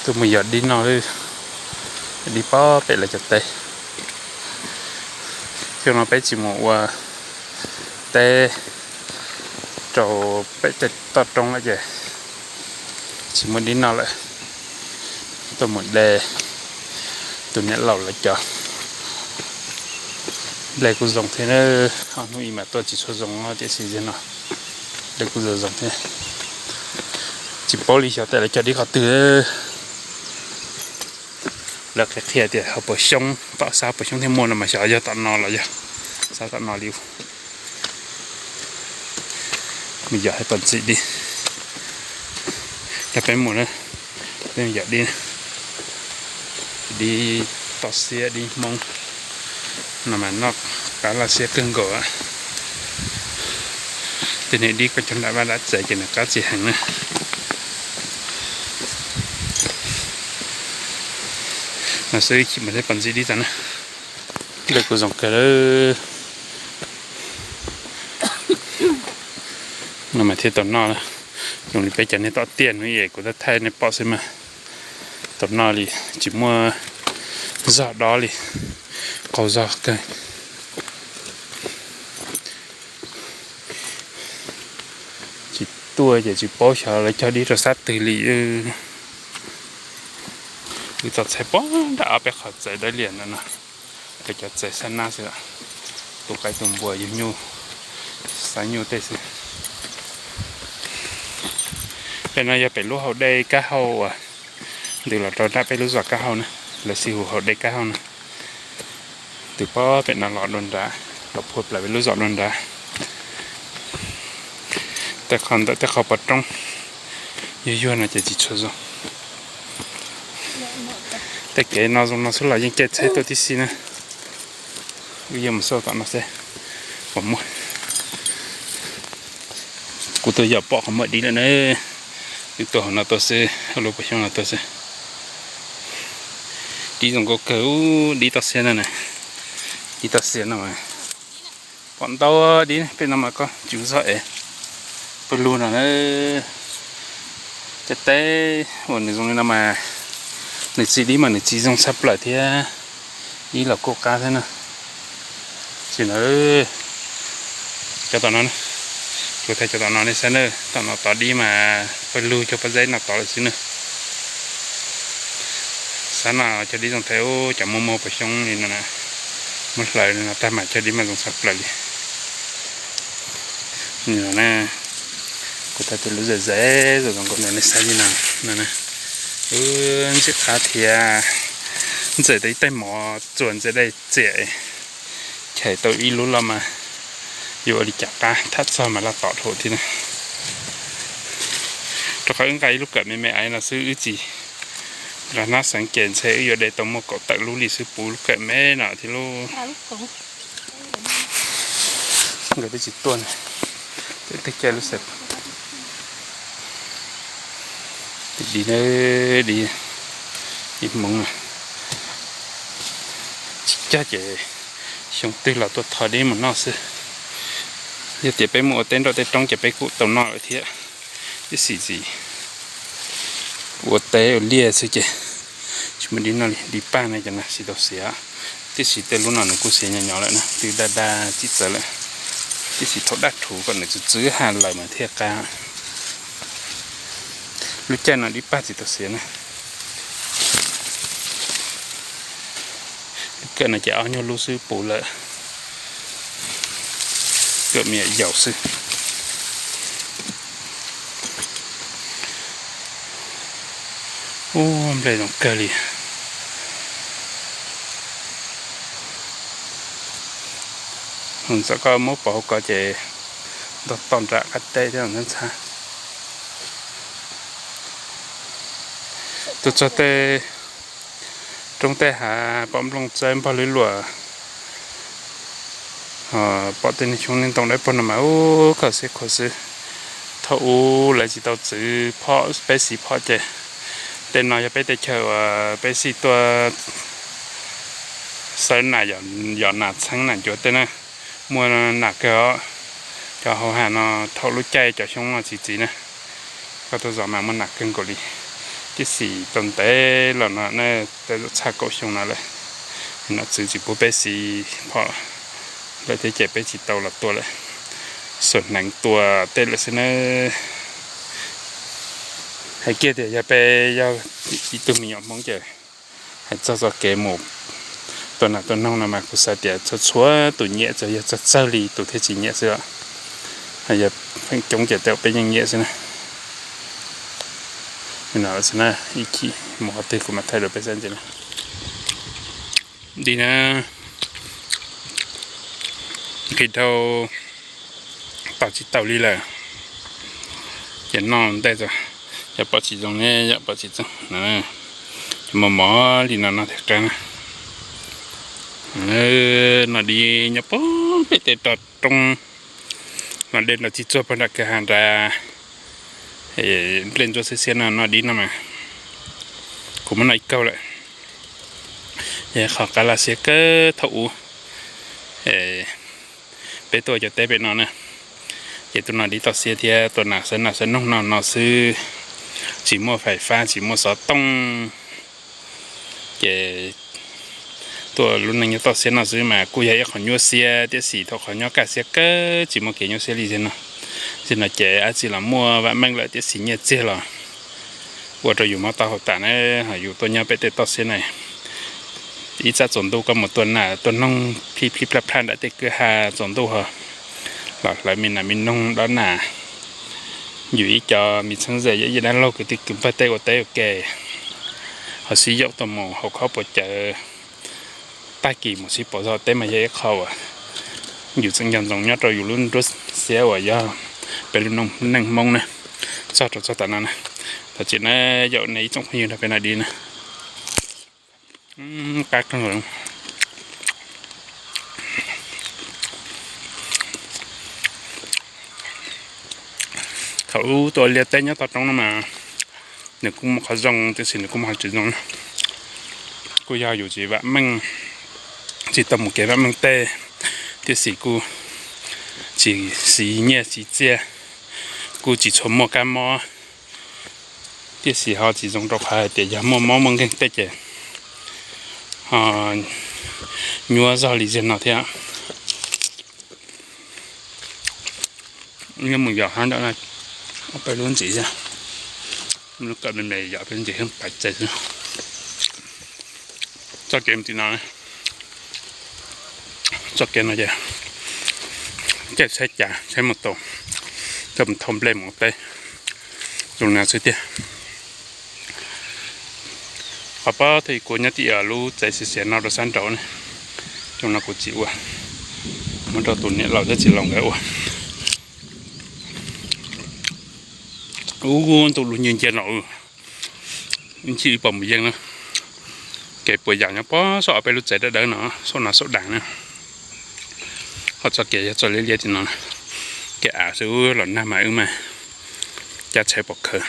Tuaj mus yos dib no, dib pob pem lawv cov teb. Xyoo no peb tsis mus ua teb rau pem tej toj roob lawm ces tsis muaj dib no lawm. Tuaj mus de tus niam laus lawv cov nplej kuj zoo thiab. Ob hnub ib mas tuaj tsis tshua zoo tiam sis zaum no nplej kuj zoo zoo thiab. Tsis paub li xyov tej lawv cog dib qhov twg. Lawv qhia qhia tias hauv paus xyoob, tom sab paus xyoob thiaj muaj no mas xyov yog tom no los yog sab tom no li. Mus yos hais pom ntxim dib. Yog peb mus na, peb yos dib, dib toj siab dib Hmoob no mas noj qab laj siab kawg nkaus. Tej niag dib koj cog nram vaj nram tsev ces nws qab tsis heev na. No xwb chim mas thiaj pom ntxim dib tas na. Nplej kuj zoo kawg lawm. No mas thiaj tau noj. Zoo li peb cov niag tom tiaj no es kuv thaij thaij nej pom xwb mas, tau noj li, tsis muaj zog dob li, qaug zog kawg. Tsis tuaj ces tsis paub xyov lawv cog dib rau sab twg li. Wb txog txhais pob nram ob peb qhov txawv dawb lias ntawm no, peb cov txawv xab nab xwb, tus qaib tus npua yug nyuj, xab nyuj tej xwb. Pem no yog pem lub hau dej Kab Hauj uas ntws los rau nram peb lub zos Kab Hauj na, lawv xij hu hau dej Kab Hauj na. Ntws pob pem no los dua nrad, los phua plaws peb lub zos dua nrad. Tej qhov ntawm tej qhov pov roob yuag yuag no ces tsis tshua zoo. Tej kev no zoo no xwb los yeej caij tsheb tuaj tib si na. Wb yuav mus xauj tom no seb puas muaj. Kuv tuaj yos pom qhov muaj dib lawm na. Wb tuaj hauv no tuaj xwb, hauv lub pas xyoob no tuaj xwb. Dib zoo nkauj kawg, dib toj siab no na. Dib toj siab no mas pom ntau dib pem no mas koj tsis ua zog es pawg lug no na. Tej teb uas nws zoo li no mas nws txi dib mas nws txi zoo tshaj plaws thiab, dib los kuj qab thiab na. Tsis na, cov tom no, kuv thaij cov tom no nej saib na, tom no tod dib mas pawg lug cog pob zeb no tod lawm xwb na. Sab no cog dib zoo thiab, cov muaj muaj pas xyoob li no na, muab hlaws li no tag mas cog dib mas zoo tshaj plaws li. Kuv thaij tej lub zem zem zoo zoo nkauj rau nej saib li no, no na. Wb ntxim qab thiab, ntxawm tau ib tais mov txuas ntxiv dej txiam, chais tau ib lub los mas yuav ua li cas qab, tham txog mas laj tom dhau thiab na. Rau qhov wb nqa ib lub kawm me me aiv no xwb, wb tsis nqa hnab xeev ces ntshe wb yuav de tau muaj kaum tawm lub li xwb, puv lub kawm me no thiab lub. Nkawd twb tsis tuaj ne, twb caij lub xeem. Dim, dim, ib hmoov na, tsis cag ces xyoo twg los tuaj tho dib mus noj xwb. Yog tias peb mus ua teb nram tej roob ces peb kuj tau noj lawm thiab. Ib sim txiv ua teb ua liaj xwb ces tsis muaj dib noj li. Dib paj no ces nws tsis tau xiav, tiam sis tej lub no nws kuj xiav nyo nyo lawm na, twb daj daj txij txawv lawm, tiam sis thaum daj rhuv kom nws txwv txwv ha lawm mas thiaj qab. Lub caij no dib paj tsis tau xiav na. Lub kawm no ces ob nyuag lub xwb puv lawm, kawm me nyuam yaus xwb. Ub, nplej zoo kawg li. Txawm koj muab pov hauv ko ces ntog toj nram qab teb thiab ntxhab ntxhab. Tuaj txog tej roob tej hav pom nplooj txawb npog lwb luam, pom tej niag xyoob niag ntoo dawb paug no mas ub, khaws xwb khaws xwb. Thaum ub lawv tsis tau txwv phom, peb siv phom ces tej no yog peb tej chaw uas peb xij tuaj xawb nas, yos nas txheeb nas ncuav tej na, muaj nas kawg os. Cov hauv hav no thaum lub caij cov xyoob no txi txiv na, koj tuaj zov mas muaj nas kawg nkaus li. Tib xis tau ntev los no na, tej zaum txog kaum xyoo no lawm, nom txwv tsis pub peb siv phom lawm thiab ces peb tsis tau los tua lawm. Xuas hneev tua tej lawm xwb na. Hais kiag tias yog peb yog ib tug me nyuam Hmoob ces hais txog txoj kev mus tua nas tua noog no mas kuv xav tias txhua txhua tus nyiam, tsuas yog txog txawg li tus thiaj tsis nyiam xwb os. Yog feem coob ces tej zaum peb yeej nyiam xwb na. No xwb na, ib chim mus qhov twg kuv mam thaij rau peb saib ntxiv na. Di na, nqhis dhau tos tsis taus li lawm. Ces noj ntej, yog pom tsis zoo ne, yog pom tsis txoog, ces mos mos li no noj thiaj qab na. Noj dib nyob pem tej roob, noj dej nrog txij txuag pog nram kwj ha nrad, nplej ntsuab xiab xiab no noj dib no mas kuv muab noj ib kaug lawm. Yog qhov qab laj xiab kawg thaum ub peb tuaj cov teb pem no na, ces tuaj noj dib toj siab thiab tuaj nas xawb nas xawb noog no no xwb, tsis muaj fais fab tsis muaj xov tooj. Ces tuaj lub neej nyob toj siab no xwb mas kuj yog ib qho nyuaj siab tiam sis thaum qhov nyob kaj siab kawg tsis muaj kev nyuaj siab li ziag no. Ziag no ces dab tsi los muaj vam meej lawm tiam sis nyiaj txiag los ua rau yus mob taub hau tas na. Ho yus tuaj nyob pem tej toj siab na, ib tsam tsaus ntuj koj mus tua nas tua noog plij plij plaj plaj nram tej kwj ha tsaus ntuj ho los hlawv me nas me noog dob nas. Yus ib co me txheeb ze yam dab laug kwv tij kwv npawg tej ua teb ua ke, ho sib yaum tuaj mus haus khaub puas cawv, tag kis mus sib pauv zog teb mas yog ib qho uas yus tseem nco ntsoov nyob rau yus lub nruab siab uas yog peb lub neej Hmoob na, txog rau txog tav no na. Thov txim na, yaum nej ib tsoom phooj ywg nrog peb noj dib na. Qab kawg. Thaum ub tuaj liaj teb nyob toj roob no mas nws kuj muaj qhov zoo tiam sis nws kuj muaj qhov tsis zoo na. Kuj yog yus tsis vam meej, tsis tau mus kev vam meej tej, tiam sis kuj tsis siv nyiaj siv txiaj, kuj tsis tshua muaj kab mob, tiam sis ho tsis zoo rau qhov hais tias yog muaj mob muaj nkeeg tej ces ho nyuaj zog li ziag no thiab. Nyob mus yos hab ntawm no, peb lub ntxiv, kawm me me yos peb ntxiv pais tsev xwb. Txoj kev mus tim no, txoj kev no ces caij tsheb cas tsheb mus tau, coj mus thauj nplej mus ua teb zoo na xwb tiag. Qhov pob thaum ub kuv nyob tim lub tsev xiav xiav no rau sab nraud ne, zoo no kuv tsis ua, muab rau tus niam laus thiab txiv laus nkawd ua. Ub, ntuj lub nyiag ncia no, ib ntsis wb pom mus yeej na. Kev puas yam nyob pob saum peb lub tsev dawb dawb no, saum no saum das na. Ho txoj kev yog txoj liab liab tim no, kev av xwb los nag mas wb mas cab tsheb pom khawv.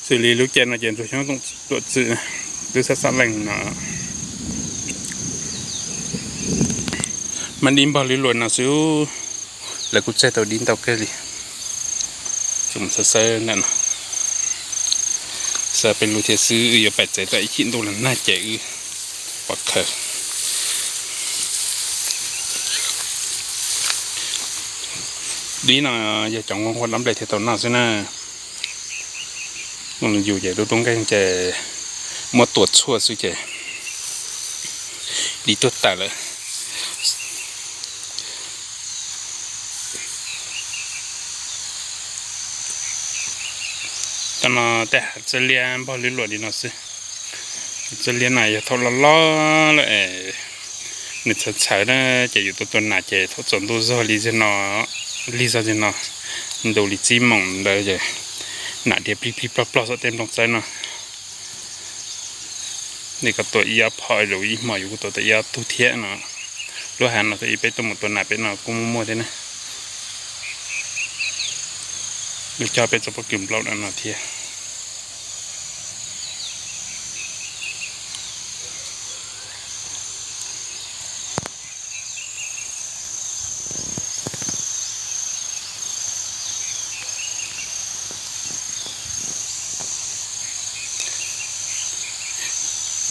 Xws li lub caij no ces ntsuag xyoob tuam txwm twb xab xab leej no. Mas dib npog lwj luam no xwb, lawv kuj tseg tau dib ntau kawg li. Tseem xawb xawb ntawm no, xawb peb lub thiab xwb, wb yuav pais tsev tau ib chim ntuj los nag ces wb pom khawv. Dib no yog cov nquag nquag dob nplej thiaj tau noj xwb na. Yus ces lub tub nkeeg ces muab tua tshuaj xwb ces dib tuag tas lawm. Cov no tej hav txawb liab npog lwj luam li no xwb. Txawb liab no yog thaum loj loj lawm es nws txhawv txhawv na, ces yus tua tua nas ces thaum tsaus ntuj zog li zog no, lig zog zog no, ntu li tsib moos ntawd ces nas dhia plig plig plog plog saum tej nplooj txawb no. Nej koj tua ib ob phom, ib hmo yus kuj tua tau ib ob tug thiab no. Lub hav no thaum ub peb tuaj mus tua nas pem no kuj muaj muaj thiab na. Lub cog peb txoj pob kws nplaum no no thiab.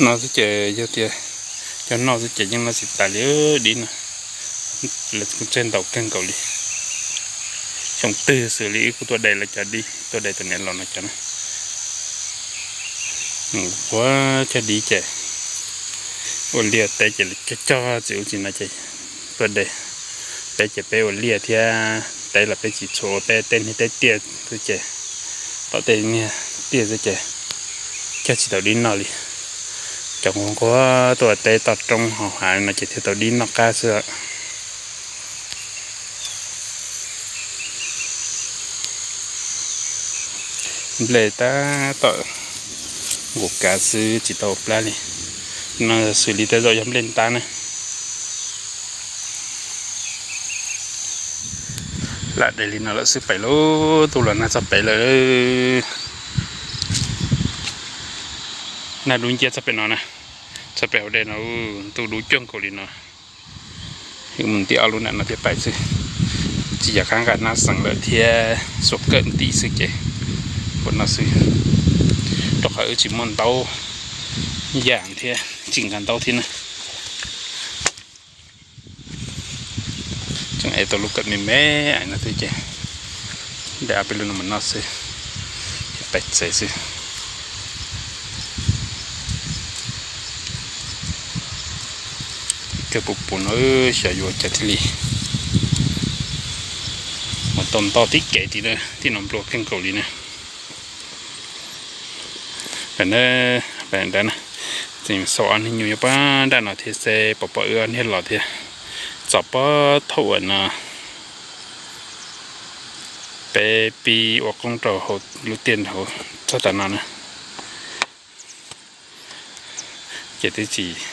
No xwb ces yog tias cov noj xwb ces yeej noj tsis tas li dib no. Lawv kuj tsawg ntau kawg nkaus li. Xyoo twg xws li wb kuj tuaj de lawv cov dib, tuaj de tus niam laus no cov na. Ua cog dib ces ua liaj teb ces cog cog txiv ub txiv no ces tuaj de. Peb ces peb ua liaj thiab teb los peb tsis tshua ua, peb tej niag teb tiaj xwb ces, tom tej niag tiaj xwb ces cog tsis tau dib noj li. Cov nquag nquag tuaj teb toj roob hauv hav no ces thiaj tau dib noj qab xwb. Nplej tab tom nqus kav xwb tsis tau plab li. No xws li tej zaum yog nplej ntab na. Lam de li no lawm xwb pem lub ntuj los nag txog pem lawm. Nag dub nciab txog pem no na, txog pem hauv dej no, ntuj dub cuag nkaus li no. Mus nti ob lub nram no thiab pais xwb. Tsis yog qab nqa nab xeem lawm thiab, xuas kawm ntim xwb ces ua no xwb, rau qhov wb tsis muaj ntaub yam thiab tsis nqa ntaub thiab na. Tseem ev tau lub kawm me me no xwb ces de ob peb lub no mus noj xwb, pais tsev xwb. Kawg puv puv no xyov yuav cas thiaj li mus tau nto tib kev tim, tim no nplua kawg nkaus li na. Pem na, pem ntawd na, tseem xaus ob niag nyuj nyob pem nram no thiab, seb puas pom wb ob niag los thiab. Txog pem thaum uas no peb pib ua qoob rau hauv lub tiaj hauv txog tav no na, ces twb tsis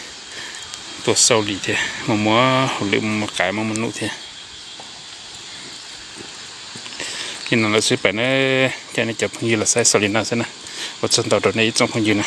tuaj xauj li thiab, muaj muab hauj lwm muaj muab qav muab muab num thiab. Li no lawm xwb pem na, coj nej cov phooj ywg los saib xaus li no xwb na. Ua tsaug ntau rau nej ib tsoom phooj ywg na.